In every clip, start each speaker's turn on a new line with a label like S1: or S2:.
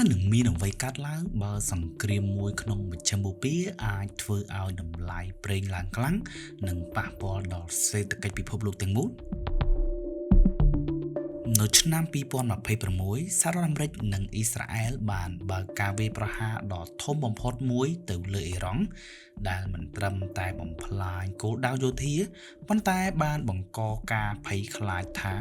S1: នឹងមានអ្វីកើតឡើងបើសង្គ្រាមមួយក្នុងមជ្ឈិមបូព៌ាអាចធ្វើឲ្យតម្លៃប្រេងឡើងខ្លាំងនិងប៉ះពាល់ដល់សេដ្ឋកិច្ចពិភពលោកទាំងមូលនៅឆ្នាំ2026សហរដ្ឋអាមេរិកនិងអ៊ីស្រាអែលបានបើកការវាយប្រហារដ៏ធំបំផុតមួយទៅលើអ៊ីរ៉ង់ដែលមិនត្រឹមតែបំផ្លាញគោលដៅយោធាប៉ុន្តែបានបង្កការភ័យខ្លាចថា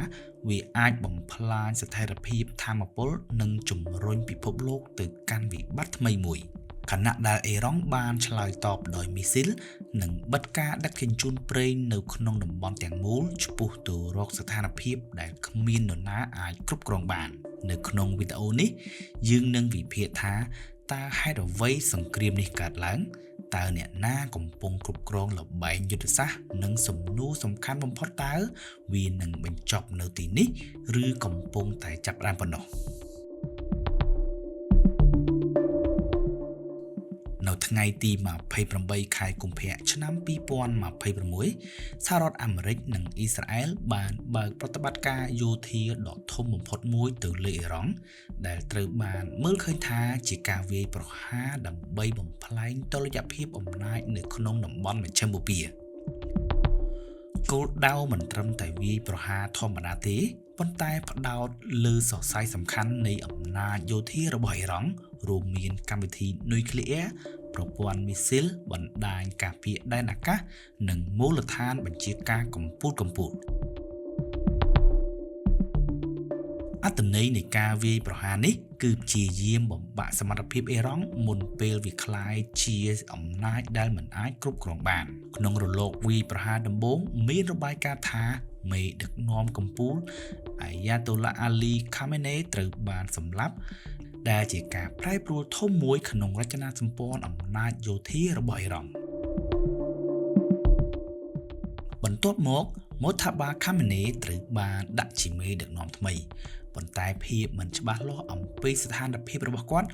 S1: វាអាចបំផ្លាញស្ថិរភាពថាមពលនិងជំរុញពិភពលោកទៅកាន់វិបត្តិថ្មីមួយខណៈដែលអ៊ីរ៉ង់បានឆ្លើយតបដោយមីស៊ីលនិងបិទការដឹកជញ្ជូនប្រេងនៅក្នុងតំបន់ទាំងមូលឆ្ពោះទៅរកស្ថានភាពដែលគ្មាននរណាអាចគ្រប់គ្រងបាននៅក្នុងវីដេអូនេះយើងនឹងវិភាគថាតើហេតុអ្វីសង្គ្រាមនេះកើតឡើងតើអ្នកណាកំពុងគ្រប់គ្រងល្បែងយុទ្ធសាស្ត្រនិងសំណួរសំខាន់បំផុតតើវានឹងបញ្ចប់នៅទីនេះឬកំពុងតែចាប់ផ្ដើមប៉ុណ្ណោះនៅថ្ងៃទី28ខែកុម្ភៈឆ្នាំ2026សហរដ្ឋអាមេរិកនិងអ៊ីស្រាអែលបានបើកប្រតិបត្តិការយោធាដ៏ធំបំផុតមួយទៅលើអ៊ីរ៉ង់ដែលត្រូវបានមើលឃើញថាជាការវាយប្រហារដើម្បីបំផ្លែងតុល្យភាពអំណាចនៅក្នុងតំបន់មជ្ឈិមបូព៌ាគោលដៅមិនត្រឹមតែវាយប្រហារធម្មតាទេប៉ុន្តែផ្ដោតលើសរសៃសំខាន់នៃអំណាចយោធារបស់អ៊ីរ៉ង់រួមមានកម្មវិធីនុយក្លេអ៊ែរប្រព័ន្ធមីស៊ីលបណ្ដាញការពារដែនអាកាសនិងមូលដ្ឋានបញ្ជាការកំពូលៗអត្ថន័យនៃការវាយប្រហារនេះគឺព្យាយាមបំបាក់សមត្ថភាពអ៊ីរ៉ង់មុនពេលវាក្លាយជាអំណាចដែលមិនអាចគ្រប់គ្រងបានក្នុងរលកវាយប្រហារដំបូងមានរបាយការណ៍ថាមេដឹកនាំកំពូលអាយ៉ាតូឡាអាលីខាមេនេត្រូវបានសម្លាប់ដែលជាការប្រែប្រួលធំមួយក្នុងរចនាសម្ព័ន្ធអំណាចយោធារបស់អ៊ីរ៉ង់បន្ទាប់មកម៉ូថាបាខាមេនេត្រូវបានដាក់ជាមេដឹកនាំថ្មីប៉ុន្តែភាពមិនច្បាស់លាស់អំពីស្ថានភាពរបស់គាត់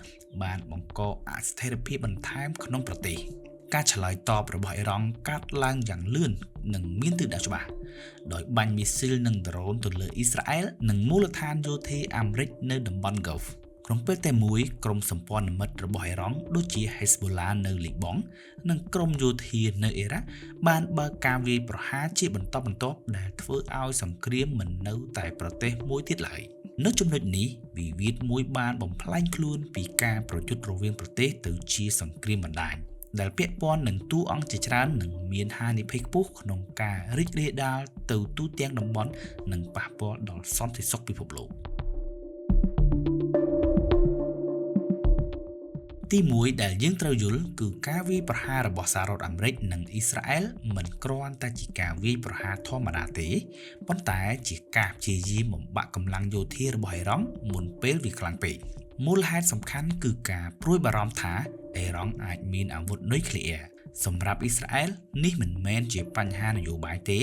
S1: បានបង្កអស្ថិរភាពបន្ថែមក្នុងប្រទេសការឆ្លើយតបរបស់អ៊ីរ៉ង់កាត់ឡើងយ៉ាងលឿននិងមានទិសដៅច្បាស់ដោយបាញ់មីស៊ីលនិងដ្រូនទៅលើអ៊ីស្រាអែលនិងមូលដ្ឋានយោធាអាមេរិកនៅតំបន់ Gulf ក្នុងពេលតែមួយក្រុមសម្ព័ន្ធមិត្តរបស់អ៊ីរ៉ង់ដូចជា Hezbollah នៅលីបង់និងក្រុមយោធានៅអ៊ីរ៉ាក់បានបើកការវាយប្រហារជាបន្តបន្ទាប់ដែលធ្វើឲ្យសង្គ្រាមមិននៅតែប្រទេសមួយទៀតឡើយនៅចំណុចនេះវិវាទមួយបានបំផ្លែងខ្លួនពីការប្រយុទ្ធរវាងប្រទេសទៅជាសង្គ្រាមបណ្ដាញដែលពាក់ព័ន្ធនឹងតួអង្គជាច្រើននិងមានហានិភ័យខ្ពស់ក្នុងការរីករាលដាលទៅទូទាំងតំបន់និងប៉ះពាល់ដល់សន្តិសុខពិភពលោកទី1ដែលយើងត្រូវយល់គឺការវាយប្រហាររបស់សហរដ្ឋអាមេរិកនិងអ៊ីស្រាអែលមិនគ្រាន់តែជាការវាយប្រហារធម្មតាទេប៉ុន្តែជាការព្យាយាមបំបាក់កម្លាំងយោធារបស់អ៊ីរ៉ង់មុនពេលវាខ្លាំងពេកមូលហេតុសំខាន់គឺការព្រួយបារម្ភថាអ៊ីរ៉ង់អាចមានអាវុធនុយក្លេអ៊ែរសម្រាប់អ៊ីស្រាអែលនេះមិនមែនជាបញ្ហានយោបាយទេ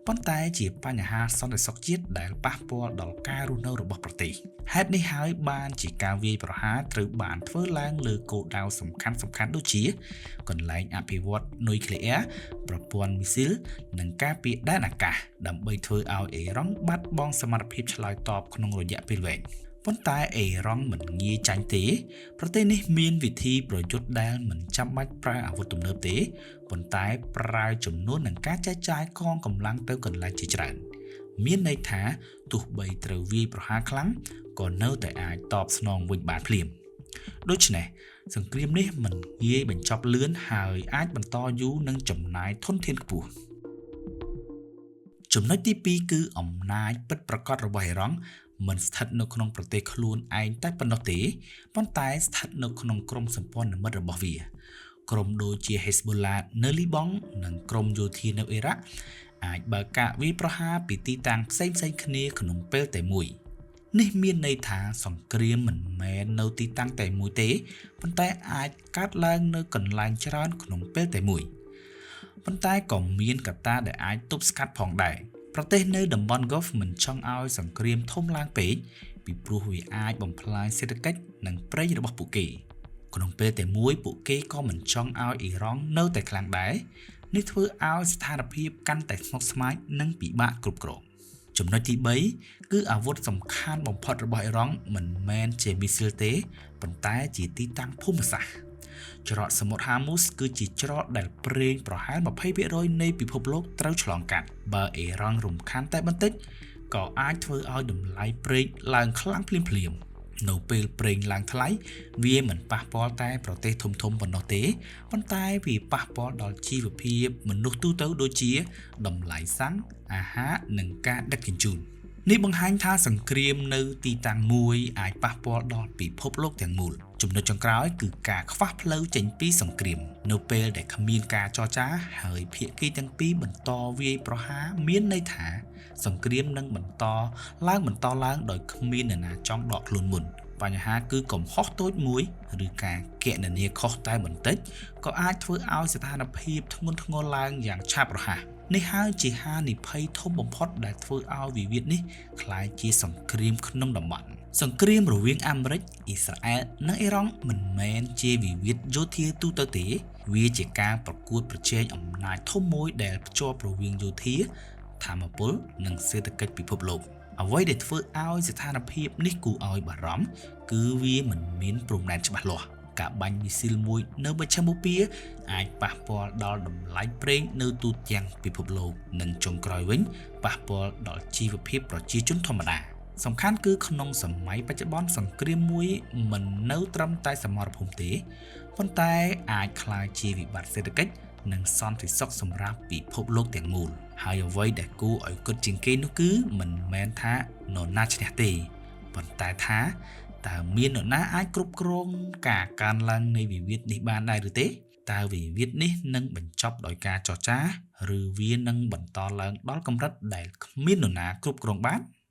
S1: ប៉ុន្តែជាបញ្ហាសន្តិសុខជាតិដែលប៉ះពាល់ដល់ការរស់នៅរបស់ប្រទេសហេតុនេះហើយបានជាការវាយប្រហារត្រូវបានធ្វើឡើងលើគោលដៅសំខាន់ៗដូចជាកន្លែងអភិវឌ្ឍនុយក្លេអ៊ែរប្រព័ន្ធមីស៊ីលនិងការពារដែនអាកាសដើម្បីធ្វើឲ្យអ៊ីរ៉ង់បាត់បង់សមត្ថភាពឆ្លើយតបក្នុងរយៈពេលវែងប៉ុន្តែអ៊ីរ៉ង់មិនងាយចាញ់ទេប្រទេសនេះមានវិធីប្រយុទ្ធដែលមិនចាំបាច់ប្រើអាវុធទំនើបទេប៉ុន្តែប្រើចំនួននិងការចែកចាយកងកម្លាំងទៅកន្លែងជាច្រើនមានន័យថាទោះបីត្រូវវាយប្រហារខ្លាំងក៏នៅតែអាចតបស្នងវិញបានភ្លាមដូច្នេះសង្គ្រាមនេះមិនងាយបញ្ចប់លឿនហើយអាចបន្តយូរនិងចំណាយធនធានខ្ពស់ចំណុចទី2គឺអំណាចពិតប្រាកដរបស់អ៊ីរ៉ង់មិនស្ថិតនៅក្នុងប្រទេសខ្លួនឯងតែប៉ុណ្ណោះទេប៉ុន្តែស្ថិតនៅក្នុងក្រុមសម្ព័ន្ធមិត្តរបស់វាក្រុមដូចជា Hezbollah នៅលីបង់និងក្រុមយោធានៅអ៊ីរ៉ាក់អាចបើកការវាយប្រហារពីទីតាំងផ្សេងៗគ្នាក្នុងពេលតែមួយនេះមានន័យថាសង្គ្រាមមិនមែននៅទីតាំងតែមួយទេប៉ុន្តែអាចកើតឡើងនៅកន្លែងច្រើនក្នុងពេលតែមួយប៉ុន្តែក៏មានកត្តាដែលអាចទប់ស្កាត់ផងដែរប្រទេសនៅតំបន់ Gulf មិនចង់ឲ្យសង្គ្រាមធំឡើងពេកពីព្រោះវាអាចបំផ្លាញសេដ្ឋកិច្ចនិងប្រេងរបស់ពួកគេក្នុងពេលតែមួយពួកគេក៏មិនចង់ឲ្យអ៊ីរ៉ង់នៅតែខ្លាំងដែរនេះធ្វើឲ្យស្ថានភាពកាន់តែស្មុគស្មាញនិងពិបាកគ្រប់គ្រង ចំណុចទី3គឺអាវុធសំខាន់បំផុតរបស់អ៊ីរ៉ង់មិនមែនជាមីស៊ីលទេប៉ុន្តែជាទីតាំងភូមិសាស្ត្រច្រកសមុទ្រហាមូសគឺជាច្រកដែលប្រេងប្រហែល20%នៃពិភពលោកត្រូវឆ្លងកាត់បើអ៊ីរ៉ង់រំខានតែបន្តិចក៏អាចធ្វើឲ្យតម្លៃប្រេងឡើងខ្លាំងភ្លាមៗនៅពេលប្រេងឡើងថ្លៃវាមិនប៉ះពាល់តែប្រទេសធំៗប៉ុណ្ណោះទេប៉ុន្តែវាប៉ះពាល់ដល់ជីវភាពមនុស្សទូទៅដូចជាតម្លៃសាំងអាហារនិងការដឹកជញ្ជូននេះបង្ហាញថាសង្គ្រាមនៅទីតាំងមួយអាចប៉ះពាល់ដល់ពិភពលោកទាំងមូលចំណុចចុងក្រោយគឺការខ្វះផ្លូវចេញពីសង្គ្រាមនៅពេលដែលគ្មានការចរចាហើយភាគីទាំងពីរបន្តវាយប្រហារមានន័យថាសង្គ្រាមនឹងបន្តឡើងបន្តឡើងដោយគ្មាននរណាចង់ដកខ្លួនមុនបញ្ហាគឺកំហុសតូចមួយឬការគណនាខុសតែបន្តិចក៏អាចធ្វើឲ្យស្ថានភាពធ្ងន់ធ្ងរឡើងយ៉ាងឆាប់រហ័សនេះហើយជាហានិភ័យធំបំផុតដែលធ្វើឲ្យវិវាទនេះក្លាយជាសង្គ្រាមក្នុងតំបន់សង្គ្រាមរវាងអាមេរិកអ៊ីស្រាអែលនិងអ៊ីរ៉ង់មិនមែនជាវិវាទយោធាទូទៅទេវាជាការប្រកួតប្រជែងអំណាចធំមួយដែលភ្ជាប់រវាងយោធាធម្មពលនិងសេដ្ឋកិច្ចពិភពលោកអ្វីដែលធ្វើឲ្យស្ថានភាពនេះគួរឲ្យបារម្ភគឺវាមិនមានព្រំដែនច្បាស់លាស់ការបាញ់មីស៊ីលមួយនៅមជ្ឈិមបូព៌ាអាចប៉ះពាល់ដល់តម្លៃប្រេងនៅទូទាំងពិភពលោកនិងចុងក្រោយវិញប៉ះពាល់ដល់ជីវភាពប្រជាជនធម្មតាសំខាន់គឺក្នុងសម័យបច្ចុប្បន្នសង្គ្រាមមួយមិននៅត្រឹមតែសមរភូមិទេប៉ុន្តែអាចក្លាយជាវិបត្តិសេដ្ឋកិច្ចនិងសន្តិសុខសម្រាប់ពិភពលោកទាំងមូលហើយអ្វីដែលគួរឲ្យគិតជាងគេនោះគឺមិនមែនថានរណាឈ្នះទេប៉ុន្តែថាតើមាននរណាអាចគ្រប់គ្រងការកើនឡើងនៃវិវាទនេះបានដែរឬទេតើវិវាទនេះនឹងបញ្ចប់ដោយការចរចាឬវានឹងបន្តឡើងដល់កម្រិតដែលគ្មាននរណាគ្រប់គ្រងបាន។